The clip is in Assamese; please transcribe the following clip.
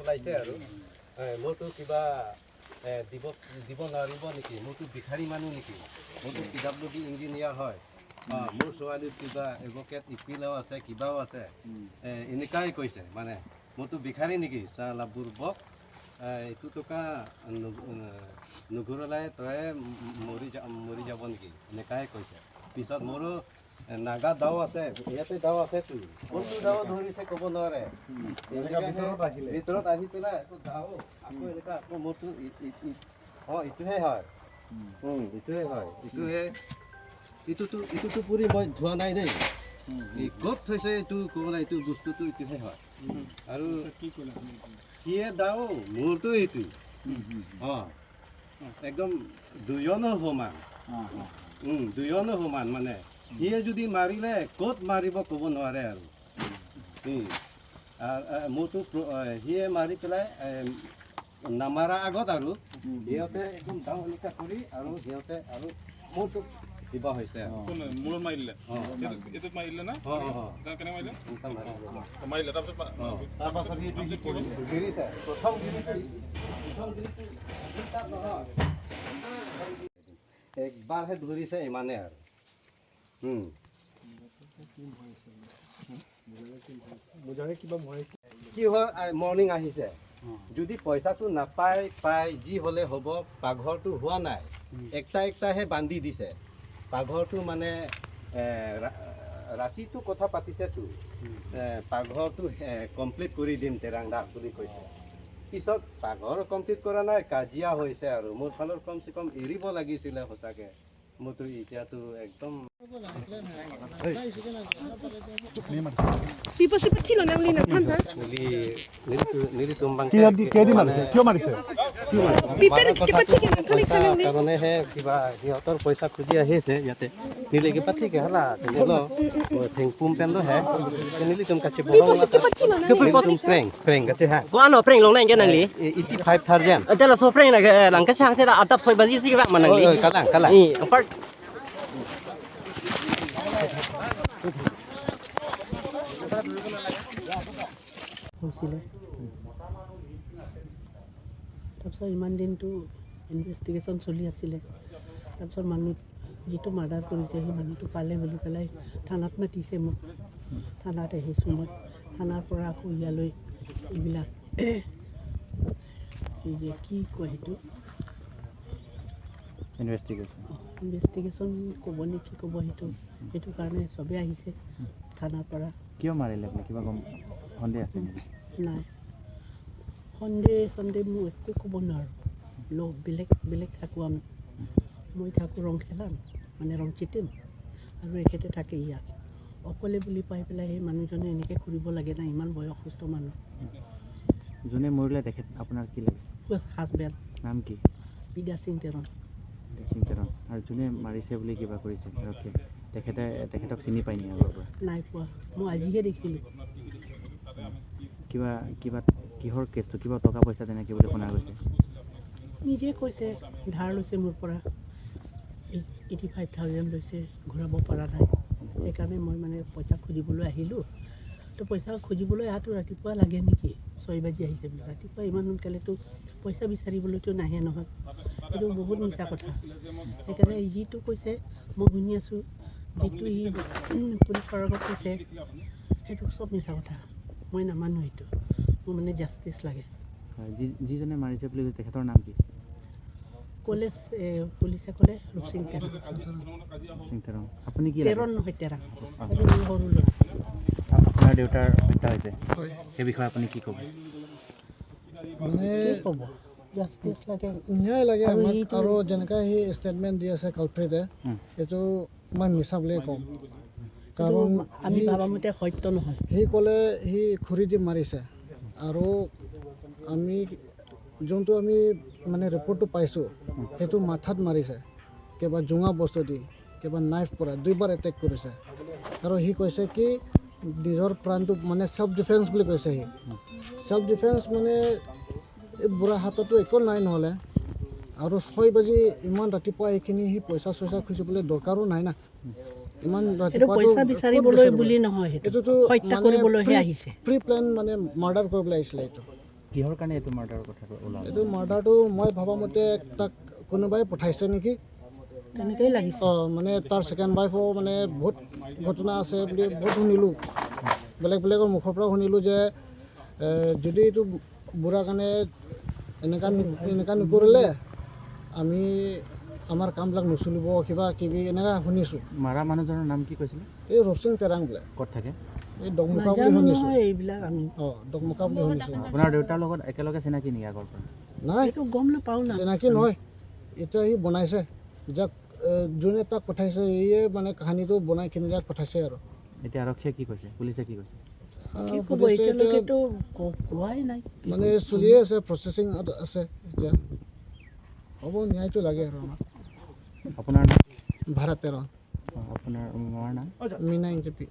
ওলাইছে আৰু মোৰতো কিবা দিব দিব নোৱাৰিব নেকি, মোৰতো ভিখাৰী মানুহ নেকি, মোৰতো PWD engineer হয়, মোৰ ছোৱালীৰ কিবা এডভকেট ইপিলাও আছে, কিবাও আছে, এনেকুৱাই কৈছে। মানে মোৰতো ভিখাৰী নেকি, চালা বুৰ্বক, এইটো টকা নুঘূৰালে তই মৰি যাব নেকি, এনেকুৱাই কৈছে। পিছত মোৰো নাগা দাও আছে, ইয়াতে দাও আছেতো, কোনটো দাও ধৰিছে ক'ব নোৱাৰে। ভিতৰত আহি পেলাই আকৌ দাও আকৌ এনেকুৱা আকৌ মোৰতো অঁ এইটোহে হয়, এইটোহে হয়, এইটোহে, এইটোতো পুৰি মই ধোৱা নাই দেই, ক'ত থৈছে এইটো ক'ব নাই, এইটো বস্তুটো এইটোহে হয়। আৰু সিয়ে দাও মোৰতো এইটো, অঁ একদম দুজনো সমান, দুজনো সমান। মানে সিয়ে যদি মাৰিলে ক'ত মাৰিব ক'ব নোৱাৰে আৰু। মোৰতো সিয়ে মাৰি পেলাই নামাৰা আগত আৰু সিহঁতে একদম দাও এনেকুৱা কৰি আৰু সিহঁতে আৰু মোৰতো কিবা হৈছে। একবাৰহে ধৰিছে ইমানে আৰু। কি হ'ল, মৰ্ণিং আহিছে, যদি পইচাটো নাপায় পায় যি হ'লে হ'ব, পাকঘৰটো হোৱা নাই, একটা একটাহে বান্ধি দিছে পাকঘৰটো। মানে ৰাতিটো কথা পাতিছেতো, পাকঘৰটো কমপ্লিট কৰি দিম তেৰাংদা বুলি কৈছে। পিছত পাকঘৰ কমপ্লিট কৰা নাই, কাজিয়া হৈছে আৰু। মোৰ ফালৰ কমচে কম এৰিব লাগিছিলে সঁচাকৈ, মোৰতো এতিয়াতো একদম। কাৰণেহে কিবা সিহঁতৰ পইচা খুজি আহিছে ইয়াতে। হৈছিলে। তাৰপিছত ইমান দিনটো ইনভেষ্টিগেশ্যন চলি আছিলে। তাৰপিছত মানুহ যিটো মাৰ্ডাৰ কৰিছে সেই মানুহটো পালে বুলি পেলাই থানাত মাতিছে মোক। থানাত আহিছোঁ মই। থানাৰ পৰা আকৌ ইয়ালৈ এইবিলাক এই যে কি কয় সেইটো ইনভেষ্টিগেশ্যন ক'ব নে কি ক'ব সেইটো, সেইটো কাৰণে চবেই আহিছে থানাৰ পৰা। কিয় মাৰিলে আপুনি, কিবা গম সন্দেহ আছে নেকি? নাই, সন্দেহ মই একো ক'ব নোৱাৰোঁ। লগ বেলেগ বেলেগ থাকোঁ আমি। মই থাকোঁ ৰংখেলাত, মানে ৰংচিটিম, আৰু এখেতে থাকে ইয়াত অকলে বুলি পাই পেলাই সেই মানুহজনে এনেকৈ কৰিব লাগে না, ইমান বয়সস্থ মানুহ। যোনে মৰিলে তেখেত আপোনাৰ কি লাগে? হাজবেণ্ড। নাম কি? বিদ্যা সিং তেৰণ। সিং তেৰণ। আৰু যোনে মাৰিছে বুলি কিবা কৰিছে আৰক্ষীয়ে, তেখেতে তেখেতক চিনি পায় নি আগৰ পৰা? নাই পোৱা, মই আজিহে দেখিলোঁ। কিবা কিবা কিহৰ কেছটো, কিবা টকা পইচা তেনেকৈ বুলি শুনা গৈছে? নিজে কৈছে ধাৰ লৈছে মোৰ পৰা, 85,000 লৈছে, ঘূৰাব পৰা নাই, সেইকাৰণে মই মানে পইচা খুজিবলৈ আহিলোঁ। তো পইচা খুজিবলৈ অহাটো ৰাতিপুৱা লাগে নেকি? 6 বাজি আহিছে বোলে ৰাতিপুৱা, ইমান সোনকালেতো পইচা বিচাৰিবলৈতো নাহে নহয়। সেইটো বহুত মিছা কথা। সেইকাৰণে যিটো কৈছে মই শুনি আছোঁ, যিটো সি পুলিচৰ আগত কৈছে সেইটো চব মিছা কথা, মই নামানো সেইটো। মোৰ মানে জাষ্টিছ লাগে। যিজনে মাৰিছে বুলি তেখেতৰ নাম কি? কলেজ পুলিচে ক'লে ৰূপসিং তেৰণ। সিং তেৰণ। আপুনি কি? তেৰণ নহয়, তেৰাং। সৰু ল'ৰা। আপোনাৰ দেউতাৰ হত্যা হৈছে, সেই বিষয়ে আপুনি কি ক'ব? মানে ক'ব জাষ্টিছ লাগে, ন্যায় লাগে আমাক। আৰু যেনেকৈ সি ষ্টেটমেণ্ট দি আছে কালপ্ৰিটে, এইটো মই মিছা বুলিয়ে ক'ম। কাৰণ আমি ভাবামতে সত্য নহয়। সি ক'লে সি খুৰী দি মাৰিছে, আৰু আমি যোনটো আমি মানে ৰিপৰ্টটো পাইছোঁ সেইটো মাথাত মাৰিছে, কিবা জোঙা বস্তু দি, কিবা নাইফ পৰা দুইবাৰ এটেক কৰিছে। আৰু সি কৈছে কি নিজৰ প্ৰাণটো মানে চেল্ফ ডিফেন্স বুলি কৈছে। সি চেল্ফ ডিফেন্স মানে এই বুঢ়া হাততো একো নাই নহ'লে। আৰু 6 বাজি ইমান ৰাতিপুৱা এইখিনি সি পইচা চইচা খুজিবলৈ দৰকাৰো নাই না। ইমান ৰাতিপুৱা পইচা বিচাৰিবলৈ বুলি নহয়, এইটোতো হত্যা কৰিবলৈহে আহিছে। প্ৰি প্লেন মানে মাৰ্ডাৰ কৰিবলৈ আহিছিলে এইটো। কিহৰ কাৰণে এইটো মাৰ্ডাৰৰ কথাটো ওলাল? এইটো মাৰ্ডাৰটো মই ভবা মতে তাক কোনোবাই পঠাইছে নেকি। তেনেকেই লাগিছে। অঁ, মানে তাৰ ছেকেণ্ড ৱাইফো মানে বহুত ঘটনা আছে বুলি বহুত শুনিলোঁ, বেলেগ বেলেগৰ মুখৰ পৰা শুনিলোঁ যে যদি এইটো বুঢ়া কাৰণে এনেকুৱা এনেকুৱা নকৰিলে আমি আমাৰ কামবিলাক নচলিব, কিবা কিবি এনেকুৱা শুনিছোঁ। মাৰা মানুহজনৰ নাম কি কৈছিলে? এই ৰূপসিং তেৰাং বোলে। ক'ত থাকে? এই দকমুখা বুলি নাজানো শুনিছোঁ। নহয় এইবিলাক আমি। অঁ, দকমুখা বুলি শুনিছোঁ। আপোনাৰ দেউতাৰ লগত একেলগে চিনাকি নেকি আগৰ পৰা? নাই। এইটো গম নাপাওঁ না। চিনাকি নহয়, এতিয়া সি বনাইছে যাক যোনে তাক পঠাইছে, সিয়ে মানে কাহিনীটো বনাই কিনে যাক পঠাইছে আৰু। এতিয়া আৰক্ষীয়ে কি কৈছে, পুলিচে কি কৈছে? কি ক'ব? পুলিচে এতিয়া এতিয়ালৈকেতো কোৱাই নাই। মানে চলিয়ে আছে, প্ৰচেচিং আছে এতিয়া। হ'ব, ন্যায়টো লাগে আৰু আমাক। আপোনাৰ নাম? ভাৰত তেৰণ। আপোনাৰ মাৰ নাম? মীনা ইঞ্চেপি।